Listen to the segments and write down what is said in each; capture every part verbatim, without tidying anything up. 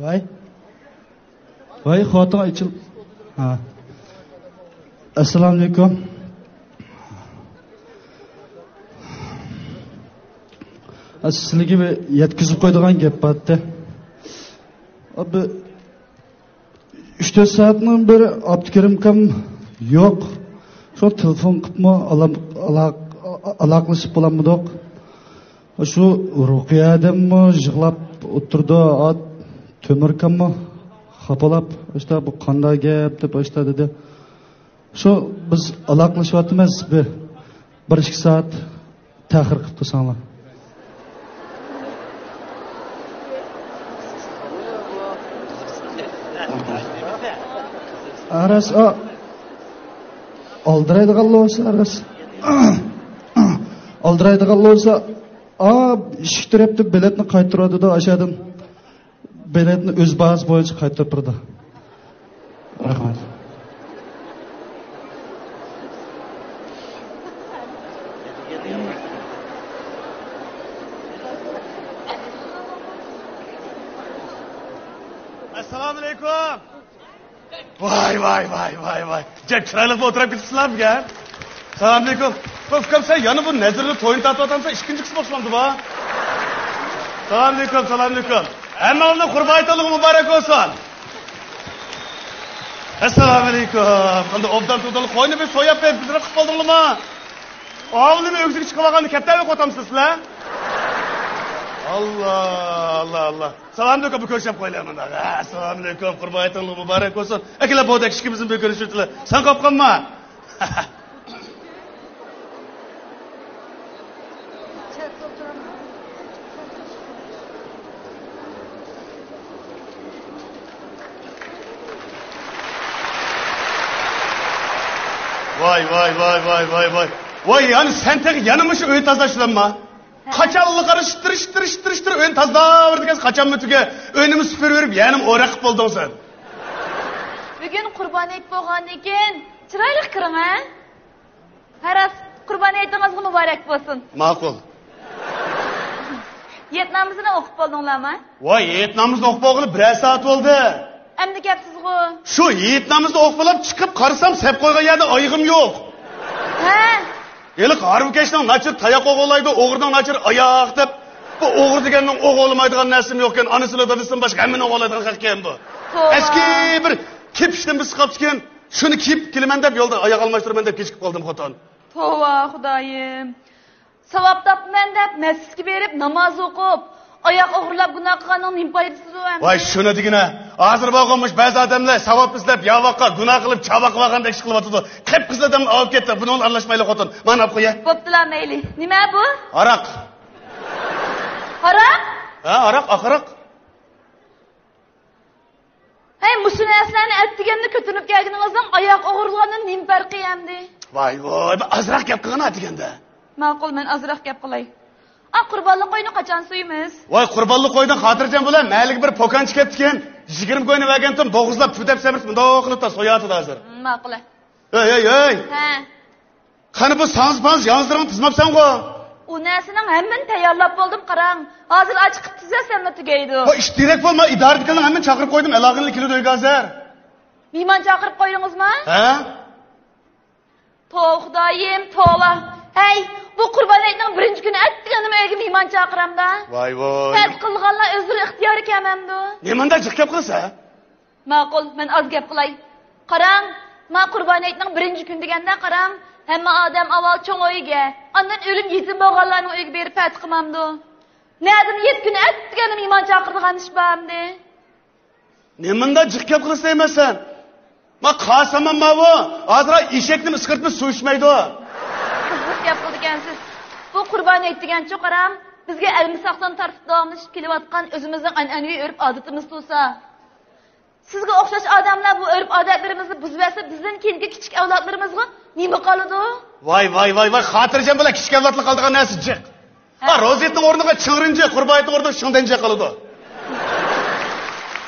ۋاي. ۋاي، خوتۇن ئېچىل. ھا. ئەسسالامۇئەلەيكۇم. سىزلەرگە بىر يەتكۈزۈپ قويىدىغان گەپ بارتتى. بىر ئۈچ تۆت سائەتنىڭ بېرى ئابدۇكېرىم ئاكام يوق. شۇ تېلېفون قىلىپمۇ ئالا-، ئالاق-، ئالاقىلىشىپ بولالمىدۇق. شۇ رۇقىيە ھەدەممۇ يىغلاپ ئولتۇرىدۇ. ئا، تۆمۈر ئاكاممۇ خاپىلاپ، ئاشتا بۇ قانداق گەپ دەپ ئاشتا دېدى. شۇ بىز ئالاقىلىشىۋاتىمىز، بىر، بىر ئىككى سائەت تەخىر قىلىپ تۇرساڭلار. ئاراسا، ئالدىرايدىغانلا بولسا، ئاراسا. ئالدىرايدىغانلا بولسا، ئا، ئىشىك تەرەپتە بېلەتنى قايتۇرۇۋاتىدۇ ئاشادىن. بېلەتنى ئۆز باھاسى بويىچە قايتۇرۇپ بېرىدۇ. رەھمەت. ئەسسالامۇئەلەيكۇم. ۋاي، ۋاي، ۋاي، ۋاي، ۋاي. جەك چىرايلىق ئولتۇرۇپ كېتىپسىلەر بۈگۈن. سالامئەلەيكۇم. ۋاي ئۇكام، سەن يەنە بۇ نەزىرلىك توينى تارتىۋاتامسەن؟ ئىككىنچى قىسمى باشلاندى بۇ. سالامئەلەيكۇم، سالامئەلەيكۇم. ھەممىڭلارنىڭ قۇربان ھېيتىڭلىقى مۇبارەك بولسۇن. ئەسسالامۇئەلەيكۇم. ئەمدى ئوبدان تۇردۇڭلار، قوينى بىر سوياپ بېرىپ، بىزنى قىلىپ بولدۇڭلارمۇ؟ ئاۋۇلىنى ئۆگزىگە چىقىۋالغاندا كەتتەۋە قوتامسىز سىلەر؟ ئاللا، ئاللا، ئاللا. سالامئەلەيكۇم، بىر كۆرۈشۈپ قويىلى مۇنداق. ھە، ئەسسالامۇئەلەيكۇم، قۇربان ھېيتىڭلار مۇبارەك بولسۇن. ئەكېلە بودەك ئىككىمىزنى بىر كۆرۈشۈۋېتىلى. سەن قاپقانما؟ ۋاي، ۋاي، ۋاي، ۋاي، ۋاي، ۋاي. ۋاي، يەنى سەن تېخى يەنە مۇشۇ ئۆي تازىلاش بىلەنما؟ ھە. قاچانلا قارا شىتتىر، شىتتىر، شىتتىر، شىتتىر ئۆينى تازىلاۋېرىدىكەنسەن، قاچانمۇ تۈگە؟ ئۆينىمۇ سۈپۈرۈۋېرىپ، يەنىمۇ ئورەق قىلىپ بولدۇڭ سەن. بۈگۈن قۇربان ھېيت بولغاندىكىن، چىرايلىق كىرىڭ، ھە؟ ھە راست، قۇربان ھېيتىڭىزغا مۇبارەك بولسۇن. ماقۇل. ھېيت نامىزىنى ئوقۇپ بولدۇڭلارمۇ؟ ۋاي، ھېيت نامىزىنى ئوقۇپ بولغىلى بىرەر سائەت بولدى. ئەمدى كەپسىزغۇ؟ شۇ ھېيت نامىزىنى ئوقۇپ بولۇپ چىقىپ قارىسام، سەپ قويغان يەردە ئايىغىم يوق. ھە؟ ھېلىقى ھارۋىكەشنىڭ ناچىرى تاياق ئوغرىلايدۇ، ئوغرىنىڭ ناچىرى ئاياق دەپ، بۇ ئوغرى دېگەننىڭ ئوغرىلىمايدىغان نەرسىمۇ يوقكەن، ئانىسىنى دادىسىدىن باشقا ھەممىنى ئوغرىلايدىغان خەقكەن بۇ. توۋا. ئەسكى بىر كېپىشتىن بىر سىقاپتىكەن، شۇنى كىيىپ كېلىمەن دەپ يولدا ئاياغ ئالماشتۇرىمەن دەپ كېچىكىپ قالدىم خوتۇن. توۋا، خۇدايىم. ساۋاب تاپىمەن دەپ مەسچىتكە بېرىپ ناماز ئوقۇپ، ئاياق ئوغرىلاپ گۇناھ قىلغاننىڭ نېمە پايدىسى بار ئەمدى؟ ۋاي، شۇنى دېگىنە. ھازىر بارغانمۇش بەزى ئادەملەر ساۋاب ئىزدەپ ياۋاققا، گۇناھ قىلىپ چاۋاق بارغاندەك ئىش قىلىۋاتىدۇ. قىپقىزىل ئادەمنى ئاۋۇپ كەتتى. بۇنىڭغا ئارىلاشمايلى خوتۇن. مانا ئاپ قويە. بوپتۇلا، مەيلى. نېمە بۇ؟ ھاراق. ھاراق؟ ھە، ھاراق، ئاق ھاراق. ھەي، مۇشۇ نەرسىلەرنى ئەتىگەندە كۆتۈرۈپ كەلگىنىڭىزنىڭ ئاياق ئوغرىلىغاندىن نېمە پەرقى ئەمدى؟ ۋاي، ۋاي، بىر ئازراق گەپ قىلغىنا ئەتىگەندە. ماقۇل، مەن ئازراق گەپ قىلاي. ئا، قۇربانلىق قوينى قاچان سويىمىز؟ ۋاي، قۇربانلىق قويدىن خاتىرجەم بولە، مەھەللىگە بىر پوكانچى كەپتىكەن، يىگىرمە كوينى بەرگەنتىم، دوغۇزلاپ پۈدەپ سەمرىپ، مۇنداق قىلىپ سوياتىدۇ ھازىر. ھىم، ماقۇل. ھەي، ھەي، ھەي! ھە. قېنى بۇ ساڭزا پاڭزا ياڭزىلىرىڭنى تىزماپسەنغۇ؟ ئۇ نەرسىنىڭ ھەممىنى تەييارلاپ بولدۇم، قاراڭ. ھازىر ئاچىقىپ تىزسەملا تۈگەيدۇ. ۋاي، ئىش تېرەك بولما، ئىدارىدىكىلەرنىڭ ھەممىنى چاقىرىپ قويدۇم، ئالاغىنىلا كېلىدۇ ئۆيگە ھازىر. مېھمان چاقىرىپ قويدىڭىزمۇ؟ ھە؟ توۋا، خۇدايىم، توۋا. ھەي، بۇ قۇربان ھېيتنىڭ بىرىنچى كۈنى ئەتىگەننىمۇ ئۆيگە مېھمان چاقىرامدا؟ ۋاي، ۋاي. پەرز قىلغانلار ئۆزلىرى ئىختىيارىي كەلمەمدۇ؟ نېمانداق جىق گەپ قىلىسەن؟ ماقۇل، مەن ئاز گەپ قىلاي. قاراڭ، ما قۇربان ھېيتنىڭ بىرىنچى كۈنى دېگەندە قاراڭ، ھەممە ئادەم ئاۋۋال چوڭ ئۆيگە، ئاندىن ئۆلۈم يېتىم بولغانلارنىڭ ئۆيىگە بېرىپ پەتە قىلمامدۇ؟ نەدىن يەتتە كۈنى ئەتىگەننى مېھمان چاقىرىدىغان ئىش بارمىدى؟ نېمانداق جىق گەپ قىلىسەن دەيمەن سەن؟ ما قاسىمان ماۋۇ، ھازىر ئېشەكنىمۇ ئىسقىرتمىسا سۇ ئىچمەيدۇ. قىزىق گەپ قىلىدىكەنسىز. بۇ قۇربان ھېيت دېگەنچۇ قاراڭ، بىزگە ئەلمىساقتىن تارتىپ داۋاملىشىپ كېلىۋاتقان ئۆزىمىزنىڭ ئەنئەنىۋى ئۆرپ-ئادىتىمىز تۇرسا. سىزگە ئوخشاش ئادەملەر بۇ ئۆرپ-ئادەتلىرىمىزنى بۇزۇۋەتسە، بىزدىن كېيىنكى كىچىك ئەۋلادلىرىمىزغا نېمە قالىدۇ؟ ۋاي، ۋاي، ۋاي، ۋاي، خاتىرجەم بولە، كىچىك ئەۋلادلار قالىدىغان نەرسە جىق. ھە. ھا، روزىيەتنىڭ ئورنىغا چىڭرىنجې، قۇربان ھېيتنىڭ ئورنىغا شىڭدەنجې قالىدۇ.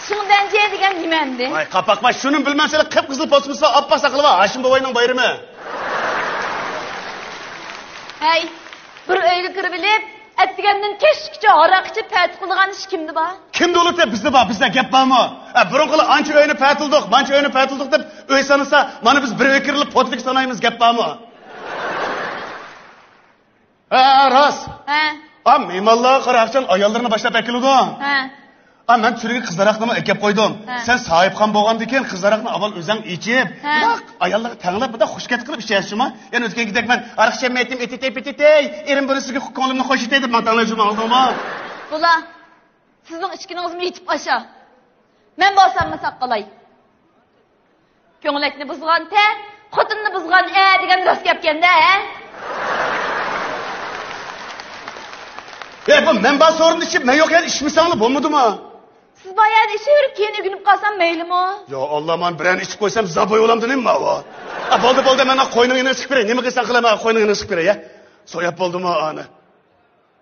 شىڭدەنجې دېگەن نېمە ئەمدى؟ ۋاي، قاپاقما، شۇنى بىلمەمسەن، قىپقىزىل پوستىمىسا، ئاپئاق ساقىلى بار ھاشىم بوۋاينىڭ بايرىمى. ھەي، بىر ئۆيگە كىرىۋېلىپ، ئەتىگەندىن كەچكىچە ھاراق ئىچىپ پەتە قىلىدىغان ئىش كىمدە بار؟ كىمدە بولىدۇ؟ بىزدە بار، بىزدە گەپ بارمۇ؟ ھە، بۇرۇنقىلار ئانچە ئۆينى پەتىلدۇق، مانچە ئۆينى پەتىلدۇق دەپ ئۆي سانىسا، مانا بىز بىر ئۆي كىرىلىپ پوتىلكا سانايمىز، گەپ بارمۇ؟ ھە، راست. ھە. ئا، مېھمانلارغا قارا، ئاياللىرىنى باشلاپ ئەكېلىدۇ. ھە. ئا، مەن تۈرگە قىزاراقنىمۇ ئەكەپ قويدۇم. ھە. سەن ساھىبخان بولغاندىن كېيىن قىزاراقنى ئاۋۋال ئۆزۈڭ ئىچىپ، ھە، ئاياللارغا تەڭلەپ، بۇنداق خۇشكەت قىلىپ ئىچەرسىما؟ يەنە ئۆتكەنكىدەك مەن ئارىق ئىچەلمەيتتىم، ئېتىتەي پېتىتەي، ئېرىم بۇنى سىزگە كۆڭلۈمنى خوش ئېتەي دەپ ماڭا تەڭلەپ يۈرمەڭ، ئاڭلىدىڭمۇ؟ بولا، سىزنىڭ ئىچكىنىڭىزمۇ يېتىپ ئاشا. مەن بولساممۇ ساققىلاي. كۆڭلەكنى بۇزغان تەن، خوتۇننى بۇزغان ئەر دېگەن راست گەپكەن-دە، ھە؟ ئەي، بۇ مەن بار سورۇندا ئىچىپ، مەن يوق يەردە ئىچمىسەڭلار بولمىدىمۇ؟ سىز بار يەردە ئىچىۋېرىپ، كېيىن ئۆگىنىپ قالسام مەيلىمۇ؟ يا ئاللا، مانا بىرەرنى ئىچىپ قويسام زابوي بولامدۇ نېمە ماۋۇ؟ ئا، بولدى، بولدى، مەن قوينىڭ يېنىغا چىقىپ بېرەي. نېمە قىلساڭ قىلە، مانا قوينىڭ يېنىغا چىقىپ بېرەي، يا؟ سوياپ بولدىمۇ ئانى؟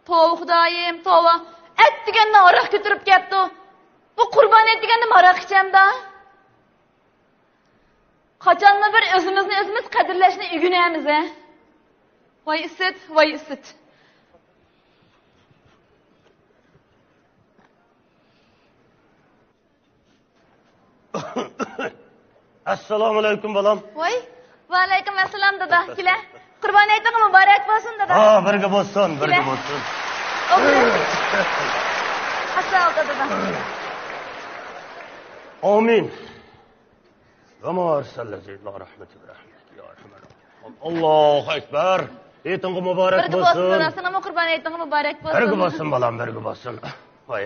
توۋا خۇدايىم، توۋا. ئەتىگەندىن ھاراق كۆتۈرۈپ كەپتۇ. بۇ قۇربان ھېيت دېگەندىمۇ ھاراق ئىچەمدا؟ قاچانمۇ بىر ئۆزىمىزنى ئۆزىمىز قەدىرلەشنى ئۆگىنەمىز، ھە؟ ۋاي ئىسىت، ۋاي ئىسىت. ئەسسالامۇئەلەيكۇم، بالام. ۋاي، ۋەئەلەيكۇم ئەسسالام، دادا. كېلە. قۇربان ھېيتىڭ مۇبارەك بولسۇن، دادا. ھا، بىرگە بولسۇن، بىرگە كېلە. بولسۇن. ئولتۇرۇڭ. ئاستا ئولتۇر، دادا. ئامىن. ۋەما ئەرسەلنەكە ئىللا رەھمەتەن لىل ئالەمىن، يا ئەرھەمەر راھىمىن. ئاللاھۇ ئەكبەر. ھېيتىڭغا مۇبارەك بولسۇن. بىرگە بولسۇن، دادا، سېنىڭمۇ قۇربان ھېيتىڭغا مۇبارەك بولسۇن. بىرگە بولسۇن، بالام، بىرگە بولسۇن. ۋاي.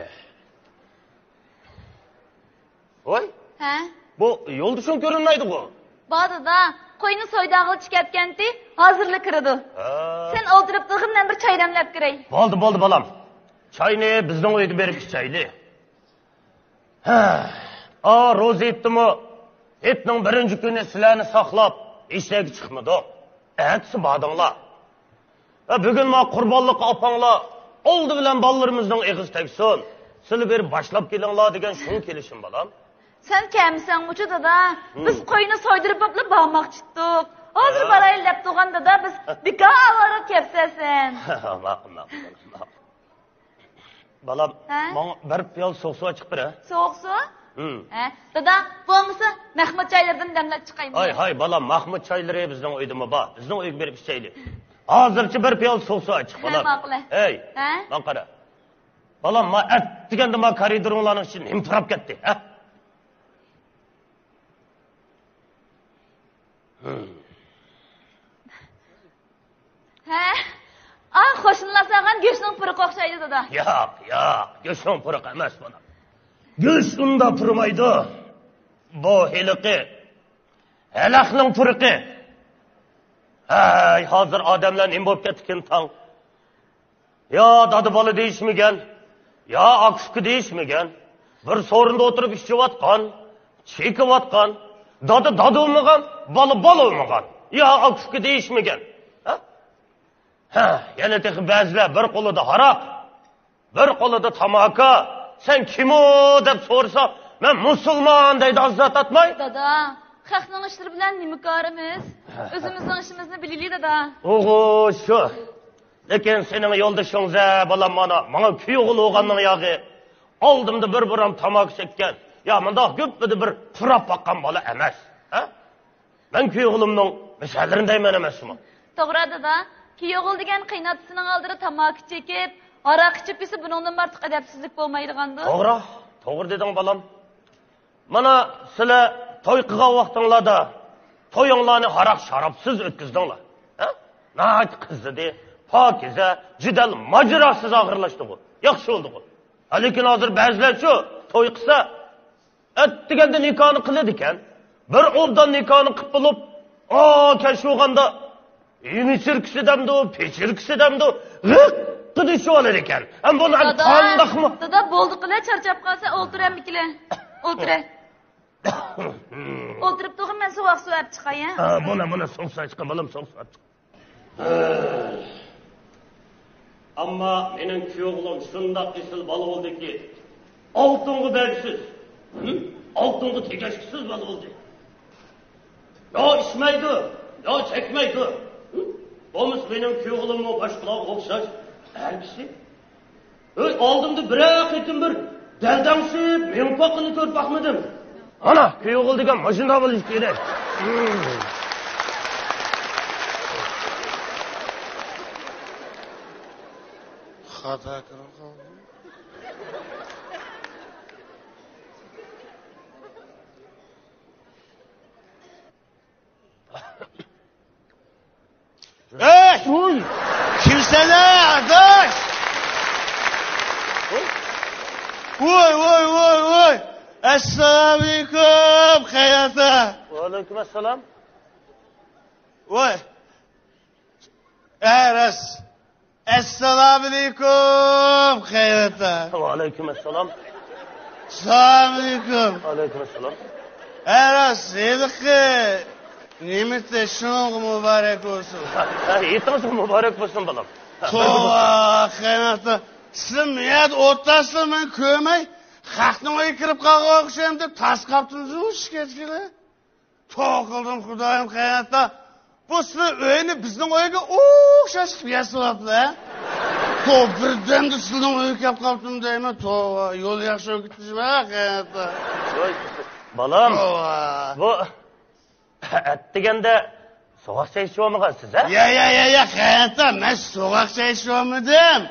ۋاي. ھە؟ بۇ يولدىشىڭ كۆرۈنمەيدىغۇ؟ بار دادا، قوينى سويداغىلى چىقىپ كەتكەنتى، ھازىرلا كىرىدۇ. ھە. سەن ئولتۇرۇپ تۇرغىن، مەن بىر چاي دەملەپ كىرەي. بولدى، بولدى، بالام. چاينى بىزنىڭ ئۆيدە بېرىپ ئىچەيلى. ھە، ئا، روزا ھېيتتىمۇ، ھېيتنىڭ بىرىنچى كۈنى سىلەرنى ساقلاپ، ھېچنەگە چىقمىدۇق. ئەتىسى باردىڭلار. ھە، بۈگۈن ما قۇربانلىققا ئاپاڭلار ئالدى بىلەن بالىلىرىمىزنىڭ ئېغىزى تەگسۇن. سىلەر بېرىپ باشلاپ كېلىڭلار دېگەن شۇ كېلىشىم، بالام. سەن كەلمىسەڭمۇچۇ، دادا؟ ھىم. بىز قوينى سويدۇرۇپ بوپلا بارماقچىدۇق. ھازىر ھە. بارايلى دەپ تۇرغان، دادا، بىز بىكار ئاۋارىغا كەپسەن سەن. ماقۇل، ماقۇل، ماقۇل. بالام، ھە؟ ماڭا بىر پىيالە سوغۇق سۇ ئاچىقىپ بېرە. سوغۇق سۇ؟ ھىم. ھە، دادا، بولمىسا مەخمۇت چايلىرىدىن دەملەپ چىقايمۇ؟ ھاي، ھاي، بالام، مەخمۇت چايلىرى بىزنىڭ ئۆيدىمۇ بار. بىزنىڭ ئۆيگە بېرىپ ئىچەيلى. ھازىرچە بىر پىيالە سوغۇق سۇ ئاچىق، ھە، بالام. ماقۇل. ھەي، ھە؟ ماڭا قارا. بالام، ما ئەتىگەندە ما كارىدورۇڭلارنىڭ ئىچىنى نېمە پۇراپ كەتتى، ھە؟ ھە؟ ئا، قوشنىلار سالغان گۆشنىڭ پۇرىقى ئوخشايدۇ، دادا. ياق، ياق، گۆشنىڭ پۇرىقى ئەمەس، بالام. گۆش ئۇندا پۇرىمايدۇ. بۇ ھېلىقى ھەلەقنىڭ پۇرىقى. ھەي، ھازىر ئادەملەر نېمە بولۇپ كەتتىكىن تاڭ؟ يا دادا بالا دېيىشمىگەن، يا ئاكا ئۇكا دېيىشمىگەن. بىر سورۇندا ئولتۇرۇپ ئىچىۋاتقان، چېكىۋاتقان. دادا دادا بولمىغان، بالا بالا بولمىغان. يا ئاكا ئۇكا دېيىشمىگەن. ھە؟ ھە، يەنە تېخى بەزىلەر بىر قولىدا ھاراق، بىر قولىدا تاماكا. سەن كىمۇ دەپ سورىسا، مەن مۇسۇلمان دەيدۇ، ھازا تارتماي. دادا، خەقنىڭ ئىشلىرى بىلەن نېمە كارىمىز؟ ئۆزىمىزنىڭ ئىشىمىزنى بىلىلى، دادا. ئوغۇ، شۇ. لېكىن سېنىڭ يولدىشىڭ زە، بالام، مانا، ماڭا كۈيئوغۇل بولغاننىڭ ياغى. ئالدىمدا بىر بۇرام تاماكا چەككەن. يا مۇنداق گۈپپىدە بىر پۇراپ باققان بالا ئەمەس. ھە؟ مەن كۈيئوغلۇمنىڭ مىساللىرىنى دەيمەن ئەمەسمۇ؟ توغرا، دادا. كۈيئوغۇل دېگەن قېيىنئاتىسىنىڭ ئالدىدا تاماكا چېكىپ، ھاراق ئىچىپ يۈرسە، بۇنىڭدىن ئارتۇق ئەدەپسىزلىك بولمايدىغاندۇ؟ توغرا، توغرا دېدىڭ، بالام. مانا، سىلەر توي قىلغان ۋاقتىڭلاردا تويۇڭلارنى ھاراق-شارابسىز ئۆتكۈزدۈڭلار. ھە؟ ناھايىتى قىزىدى، پاكىزە، جېدەل، ماجىراسىز ئاخىرلاشتىغۇ. ياخشى بولدىغۇ. ھە، لېكىن ھازىر بەزىلەرچۇ، توي قىلسا، ئەتىگەندە نىكاھنى قىلىدىكەن. بىر ئوبدان نىكاھنى قىپ بولۇپ، ئا، كەچ بولغاندا يېمى چىركىسى دەمدۇ، پېچىركىسى دەمدۇ، غىققىدە ئىچىۋالىدىكەن. ھەم بۇنى ھەم دادا، قانداقمۇ؟ دادا، بولدى قىلە، چارچاپ قالسا ئولتۇر ئەمدىكىلە. ئولتۇر. ئولتۇرۇپ تۇرغىن، مەن سوغۇق سۇ ئەپ چىقاي، ھە؟ ھە، بولا، بولا، سوغۇق سۇ ئەپ چىقاي، بالام، سوغۇق سۇ ئەپ چىقاي. ئەمما مېنىڭ كۈيئوغلۇم شۇنداق ئېسىل بالا بولدىكى، ئالتۇنغا بەرگۈسىز، ھىم، ئالتۇنغا تېگەشكۈسىز بالا بولدى. يا ئىچمەيدۇ، يا چەكمەيدۇ. ھىم؟ بولمىسا مېنىڭ كۈيئوغلۇممۇ باشقىلارغا ئوخشاش ئەر كىشى؟ ھەي، ئالدىمدا بىرەر قېتىم بىر دەلدەڭشىپ مېڭىپ باققىنىنى كۆرۈپ باقمىدىم. ئانا، كۈيئوغۇل دېگەن ماشىنا بولۇشى كېرەك. خاتا كىرىپ قالدىم. ھەي! ۋوي! كىمسەن، ئاداش؟ ۋوي، ۋوي، ۋوي، ۋوي! ئەسسالامۇئەلەيكۇم، قېرىنداش! ۋەئەلەيكۇم ئەسسالام. ۋوي! ھە، راست. ئەسسالامۇئەلەيكۇم، قېرىنداش. ۋەئەلەيكۇم ئەسسالام. سالامۇئەلەيكۇم. ۋەئەلەيكۇم ئەسسالام. ھە، راست، ھېلىقى نېمىتى شۇنىڭغا مۇبارەك بولسۇن. ھە، ھېيتىڭىز مۇبارەك بولسۇن، بالام. ھە، توۋا، قېرىنداش. سىز مۇ يەردە ئولتۇرسىلا مېنى كۆرمەي، خەقنىڭ ئۆيىگە كىرىپ قالغان ئوخشايمەن دەپ تاس قاپتىمىزمۇ شۇ كەچكىلى؟ توۋا قىلدىم، خۇدايىم، قېرىنداش. بۇ سىلەر ئۆينى بىزنىڭ ئۆيگە ئوخشاش قىلىپ ياسىۋاپسىلەر. توۋا، بىردەمدە سىلىنىڭ ئۆيگە كەپ قاپتىمۇ دەيمەن. توۋا، يول ياخشى بولۇپ كېتىپتىمۇ، قېرىنداش؟ ۋوي، بالام. توۋا. بۇ ئەتىگەندە سوغۇق چاي ئىچىۋالمىغانسىز، ھە؟ يا، يا، يا، يا، قېرىنداش، مەن سوغۇق چاي ئىچىۋالمىدىم.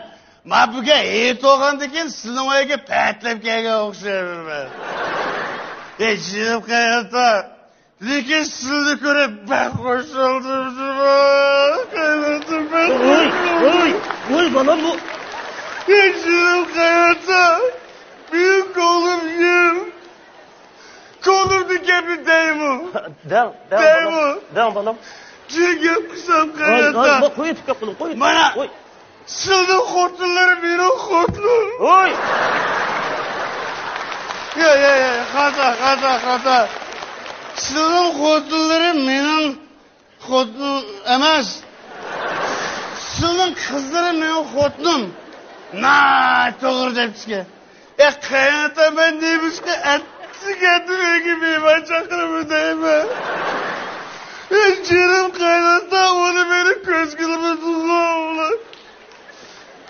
ما بۈگۈن ھېيت بولغاندىن كېيىن سىلىنىڭ ئۆيگە پەتىلەپ كەلگەن ئوخشايمەن. ئەي، جېنىم قېرىنداش. لېكىن سىلىنى كۆرۈپ بەك خۇشالدىم، قېرىنداش، بەك ۋوي، خۇشالدىم. ۋوي، ۋوي، بالام، بۇ. ئەي، جېنىم قېرىنداش. مېنىڭ كۆڭلۈم يېرىم. كۆڭلۈمدىكى گەپنى دەيمۇ؟ دەڭ، دەڭ، دەيمۇ؟ بالام، دەڭ، بالام. جىق گەپ قىلسام، ۋاي، ۋاي، قېرىنداش. ۋاي، قويۇۋېتىپ گەپ قىلىڭ، قويۇۋېتىپ. مانا، قوي. سىلىنىڭ خوتۇنلىرى مېنىڭ خوتۇنۇم. ۋوي! يا، يا، يا، خاتا، خاتا، خاتا. سىلىنىڭ خوتۇنلىرى مېنىڭ خوتۇنۇم ئەمەس. سىلىنىڭ قىزلىرى مېنىڭ خوتۇنۇم. ناھايىتى توغرا دەپسىكەن. ئە، قېرىنداش، مەن نېمىشقا ئەتىگەندە ئۆيگە مېھمان چاقىرىمەن دەيمەن؟ ئە، جېنىم قېرىنداش، ئۇنى مېنى كۆزگە ئىلمىدىغۇ ئۇلار.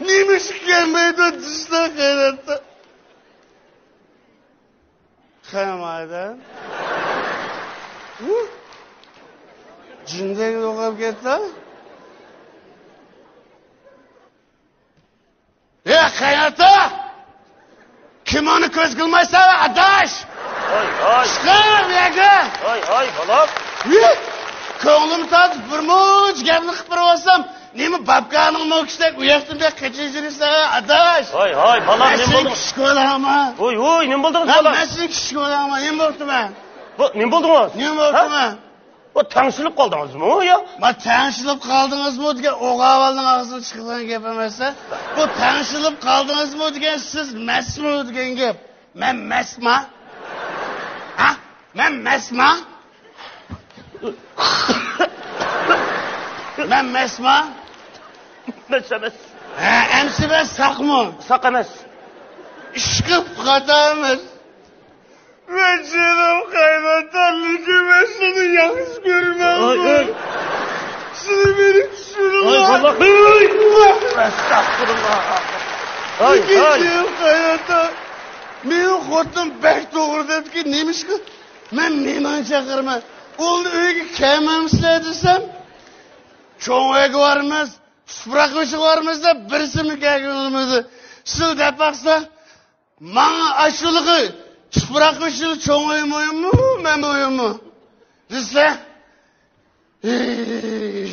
نېمىشقا كەلمەيدۇ دېسىلە، قېرىنداش؟ خېمايدىن. جىندەك يوقاپ كەتتى. ئە، قېرىنداش! كىم ئۇنى كۆز قىلمايسەن، ئاداش؟ ھاي، ھاي. چىقىڭ بۇ يەردىن! ھاي، ھاي، بالام. ۋىي! كۆڭلۈم تارتىپ بىر مۇنچە گەپنى قىلىپ بېرىۋالسام، نېمە بابكانىڭ موكىشىدەك ئۇ ياقتىن بۇ ياققا قېچىپ يۈرىسەن، ئاداش؟ ھاي، ھاي، بالام، نېمە بولدى؟ مەن سېنىڭ كىچىك بالاممۇ؟ ھوي، ھوي، نېمە بولدىڭىز، بالام؟ مەن سېنىڭ كىچىك بالاممۇ؟ نېمە بوپتىمەن؟ بۇ، نېمە بولدىڭىز؟ نېمە بوپتىمەن؟ ھە؟ بۇ تەڭشىلىپ قالدىڭىزمۇ يا؟ ما تەڭشىلىپ قالدىڭىزمۇ دېگەن ئوغۇل ئاۋالنىڭ ئاغزىدىن چىقىدىغان گەپ ئەمەس-ە. بۇ تەڭشىلىپ قالدىڭىزمۇ دېگەن سىز مەستمۇ دېگەن گەپ. مەن مەستما؟ ھە؟ مەن مەستما؟ مەن مەستما؟ مەست ئەمەس. ھە، ئەمسە مەن ساقمۇ؟ ساق ئەمەس. ئىشقىپ خاتا ئەمەس. مەن جېنىم قايناتا، لېكىن مەن سېنى ياخشى كۆرىمەن. ئاي، ئاي. سېنى مېنى چۈشىنىڭلار. ئاي، ئەستەغپۇرۇللا. ئاي، لېكىن ئاي. جېنىم قايناتا، مېنىڭ خوتۇنۇم بەك توغرا دەپتىكەن، نېمىشقا مەن مېھمان چاقىرىمەن، ئۇلارنى ئۆيگە كەلمەمسىلەر دېسەم، چوڭ ئۆيگە بارىمىز، تۇپراق بېشىغا بارىمىز دەپ بىرسىمۇ كەلگىلى بولمىدى. سىلەر دەپ باقسا، ماڭا ئاشۇلىقى تۇپراق بېشىدا چوڭ ئۆي مۇھىممۇ، مەن مۇھىممۇ دېسە، ھېي،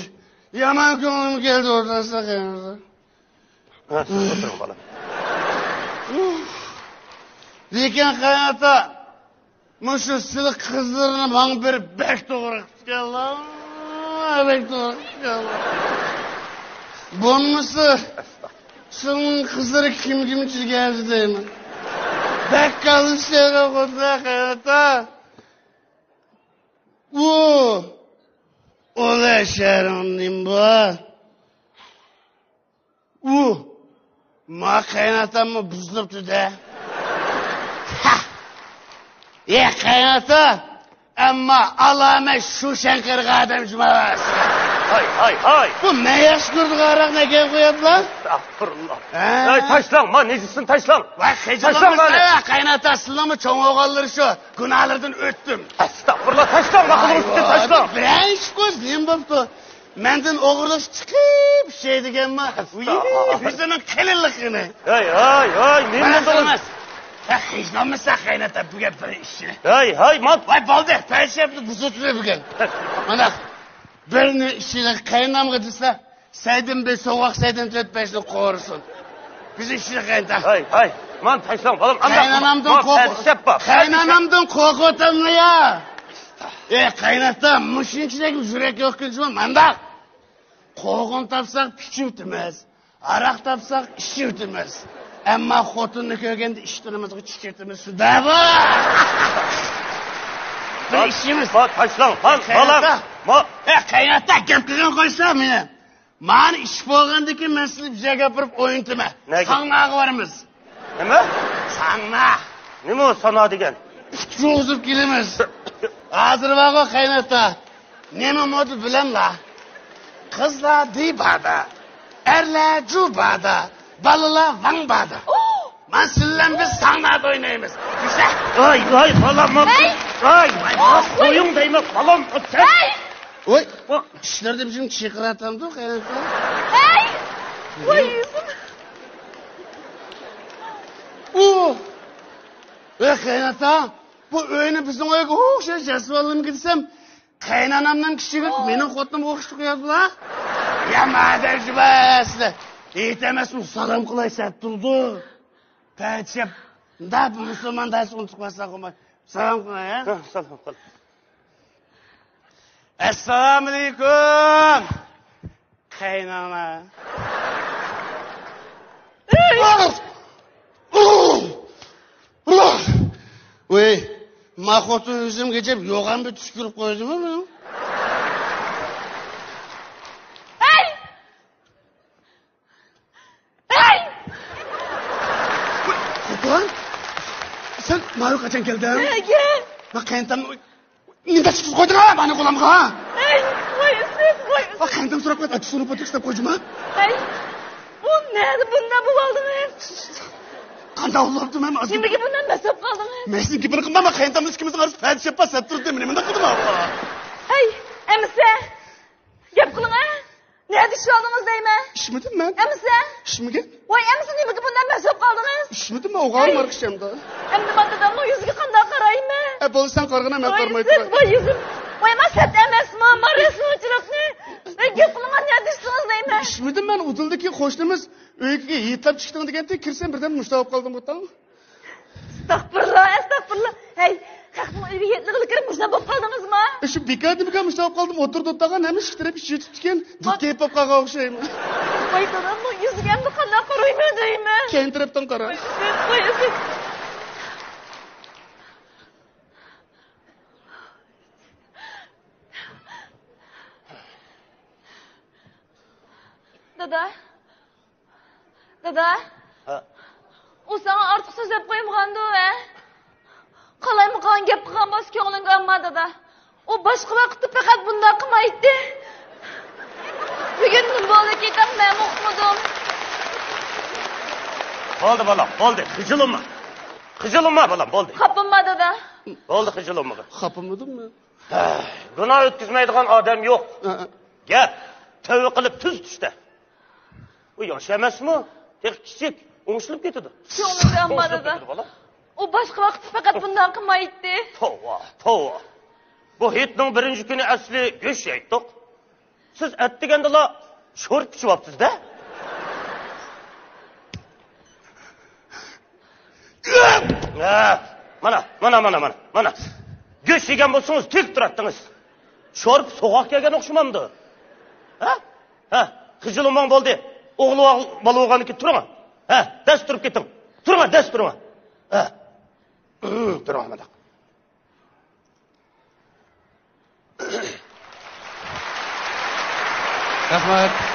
يامان كۆڭلۈم كەلدى ئوتۇرسا قېنىمىزدا. ھە، سىز ئولتۇرۇڭ، بالام. لېكىن قېنىتا، مۇشۇ سىلى قىزلىرىنى ماڭا بېرىپ بەك توغرا قىپتىكەنلا، بەك توغرا قىپتىكەنلا. بولمىسا، سىلىنىڭ قىزلىرى كىم كىم چىگەردى دەيمەن. بەك كاللىسى يارىغان خوتۇنلار قېنىتا. ئۇ، ئۇلار شەھىرىڭ نېمە بار؟ ئۇ، ما قېيىنئاتاممۇ بۇزۇلۇپتۇ-دە. ئى قېيىنئاتا، ئەمما ئالامەت شۇشەن قېرىغان ئادەم جۇماۋاز. ھاي، ھاي، ھاي! بۇ مەيەش گۈردىغا ھاراقنى ئەكەپ قويۇپلا. ئەستەغپۇرۇللا. ھە؟ ھاي، تاشلاڭ، ما نېجىسىنى تاشلاڭ. ۋاي، تاشلاڭ خىجىللىنمىسا مانى. يا، قايناتا، سىلىنىڭمۇ چوڭ ئوغۇللىرى شۇ. گۇناھلىرىدىن ئۆتتۈم. ئەستەغپۇرۇللا، تاشلاڭ، ما قولىڭىزنى تاشلاڭ. بىرەر ئىش قىلسا نېمە بوپتۇ؟ مەندىن ئوغرىلىق چىقىپ ئىشلەيدىكەنما؟ ئەستەغپۇرۇللا. ئۇيۇ، ئۆزىنىڭ قېلىنلىقىنى. ھاي، ھاي، ھاي، نېمە مانا بولدى؟ قىلىمىز. ھە، خىجىللانمىسا قايناتا، بۈگۈن بىر ئىشنى. ھاي، ھاي، ما. ۋاي، بولدى، پەرىشەپنى بۇزۇتۇپ بۈگۈن. مانا. بىرنى ئىشىگە قاينامغا دېسە، سەيدىن بىر سوغۇق سەيدىن تۆت بەشنى قورۇسۇن. بىز ئىشىگە قاينىتا. ھاي، ھاي، مانا تاشلاڭ، بالام، ئانداق قاينانامدىن ما قورقۇ-، پەرىشەپ بار. قاينانامدىن قورقۇۋاتاملا يا. ئەي، قايناتا، مۇشۇنچىلىك يۈرەك يوق كۈنچىمۇ مانداق. قوغۇن تاپساق، پىچىۋېتىمىز. ھاراق تاپساق، ئىچىۋېتىمىز. ئەمما خوتۇننى كۆرگەندە ئىشتىنىمىزغا چىچىۋېتىمىز. شۇنداقمۇ؟ بىر ئىشىمىز. ما، تاشلاڭ، ما، قايناتا. بالام، ما. ئە، قايناتا، گەپ قىلغىن قويسا مېنى. مانا ئىش بولغاندىن كېيىن مەن سىزنى بىر جايغا ئاپىرىپ ئوينىتىمەن. نەگە؟ ساڭناغا بارىمىز. نېمە؟ ساڭنا. نېمە ئۇ سانا دېگەن؟ ئۇچۇرغۇزۇپ كېلىمىز. ھازىر بارغۇ قايناتا. نېمە مودا بىلەملا؟ قىزلار دىبادا، ئەرلەر جۇبادا، بالىلار ۋاڭبادا. مانا سىلەن بىز ساڭنادا ئوينايمىز. يۈرسە. ۋاي، ۋاي، بالام. ھەي! ۋاي، ۋاي، ۋاي، قويۇڭ دەيمەن، بالام. ھەي! ۋاي، ئىشلىرىدا بىزنى چىقىراتامدۇ قايناتا؟ ھەي! ۋاي، يۈزۈم. ئۇ! ۋاي، قايناتا، بۇ ئۆينى بىزنىڭ ئۆيگە ئوخشاش ياسىۋالدىمغۇ دېسەم، قاينانامنىڭ كىشىگە مېنىڭ خوتۇنۇمغا ئوخشىتىپ قويۇپلا. يا مادەم شۇ بەسلى. ھېيت ئەمەسمۇ سالام قىلاي سەت تۇرىدۇ. پەتىشەپ. دا بۇ مۇسۇلمان دەرسى ئۇنتۇپ قالساق بولماي. سالام قىلاي، ھە؟ ھە، سالام قىل. ئەسسالامۇئەلەيكۇم. قاينانا. ۋاي، ما خوتۇن ئۆزۈمگە جەپ يوغان بىر چۈش كۆرۈپ قويدىمۇ مېنىڭ؟ ھەي! ھەي! خوتۇن، سەن ماۋۇ قاچان كەلدىڭ؟ نەگە؟ ما قېيىنتام نېمە دەپ چىقىپ قويدۇڭ ھە مانا غۇلامغا؟ ھەي، ۋاي ئىسىت، ۋاي ئىسىت. ۋا قېيىنتام سوراپ قويۇپ، ئاچچىق سۇنى پوتۇكسىلاپ قويدۇما؟ ھەي، بۇ نەدە بۇنداق بولۇۋالدىڭىز؟ قانداق بولۇپتۇ مەن ھازىر؟ نېمىگە بۇنداق مەسەپ قالدىڭىز؟ مەن سىزنىڭ گېپىنى قىلمايمەن، قېيىنتامنىڭ ئىككىمىزنىڭ ئارىسىدا پەدىشەپ بار، سەت تۇرۇپ نېمە دەپ قىلدىم ھا؟ ھەي، ئەمىسە! گەپ قىلىڭە! نەدە ئىشلەۋالدىڭىز دەيمەن؟ ئىشمىدىم مەن. ئەمىسە! ئىشمىگەن. ۋاي ئەمىسە نېمىگە بۇنداق مەسەپ قالدىڭىز؟ ئىشمىدىم مەن، ئوغۇلۇم ھەي! بار كىشەمدە. ئەمدى ما دادامنىڭ يۈزىگە قانداق قارايمەن؟ ئە بولدى سەن قارىغىنا مەن قارىماي تۇراي. ۋاي يۈزۈم. ۋاي ما سەت ئەمەسمۇ، ما رەسىمچىلىكنى. ۋاي گەپ قىلىڭا نەدە ئىشتىڭىز دەيمەن؟ ئىشمىدىم مەن، ئۇدۇلدىكى قوشنىمىز ئۆيگە ھېيتلاپ چىقتىڭ دېگەنتى، كىرسەم بىردەم مۇشۇنداق بولۇپ قالدىم قوتاڭ. ئەستەغپۇرۇللا، ئەستەغپۇرۇللا. ھەي، خەقنىڭ ئۆيىگە يەتلىگىلى كىرىپ مۇشۇنداق بولۇپ قالدىڭىزمۇ؟ شۇ بىكاردىن بىكار مۇشۇنداق بولۇپ قالدىم، ئولتۇرۇپ ئولتۇرغان ھەممە ئىككى تەرەپ ئىچى يۈتۈپتىكەن، دۇت كېيىپ بولۇپ قالغان ئوخشايمەن. ۋاي دادامنىڭ يۈزىگە ئەمدى قانداق قارايمەن دەيمەن. كەينى تەرەپتىن قارا. ۋاي ئىسىت، ۋاي ئىسىت. دادا. دادا. ھە. ئۇ ساڭا ئارتۇق سۆزلەپ قويمىغاندۇ، ھە؟ قالايمىقان گەپ قىلغان بولسا كۆڭلۈڭگە ئالما، دادا. ئۇ باشقا ۋاقىتتا پەقەت بۇنداق قىلمايتتى. بۈگۈن نېمە بولدىكىن، مەنمۇ ئۇقمىدىم. بولدى، بالام، بولدى. خىجىل بولما. خىجىل بولما، بالام، بولدى. خاپا بولما، دادا. بولدى، خىجىل بولمىغىن. خاپا بولمىدىم مەن. ھە، گۇناھ ئۆتكۈزمەيدىغان ئادەم يوق. ھە، ھە. گەپ تەۋە قىلىپ تۈز چۈشتە. ئۇ ياش ئەمەسمۇ؟ تېخى كىچىك، ئوڭشىلىپ كېتىدۇ. كۆڭلۈڭگە ئالما، ئوڭشىلىپ دادا. كېتىدۇ، بالا. ئۇ باشقا ۋاقىتتا پەقەت بۇنداق قىلمايتتى. توۋا، توۋا. بۇ ھېيتنىڭ بىرىنچى كۈنى ئەسلى گۆش يەيتتۇق. سىز ئەتىگەندىلا شورپا ئىچىۋاپسىز-دە. ھە، مانا، مانا، مانا، مانا، مانا. گۆش يېگەن بولسىڭىز تۈگۈپ تۇراتتىڭىز. شورپا سوغۇق كەلگەن ئوخشىمامدۇ؟ ھە؟ ھە، خىجىل بولماڭ بولدى. ئوغلى بالا بولغاندىن كېيىن تۇرۇڭ. ھە، دەس تۇرۇپ كېتىڭ. تۇرۇڭ، دەس تۇرۇڭ. ھە. تۇرۇڭ، مانداق. رەھمەت.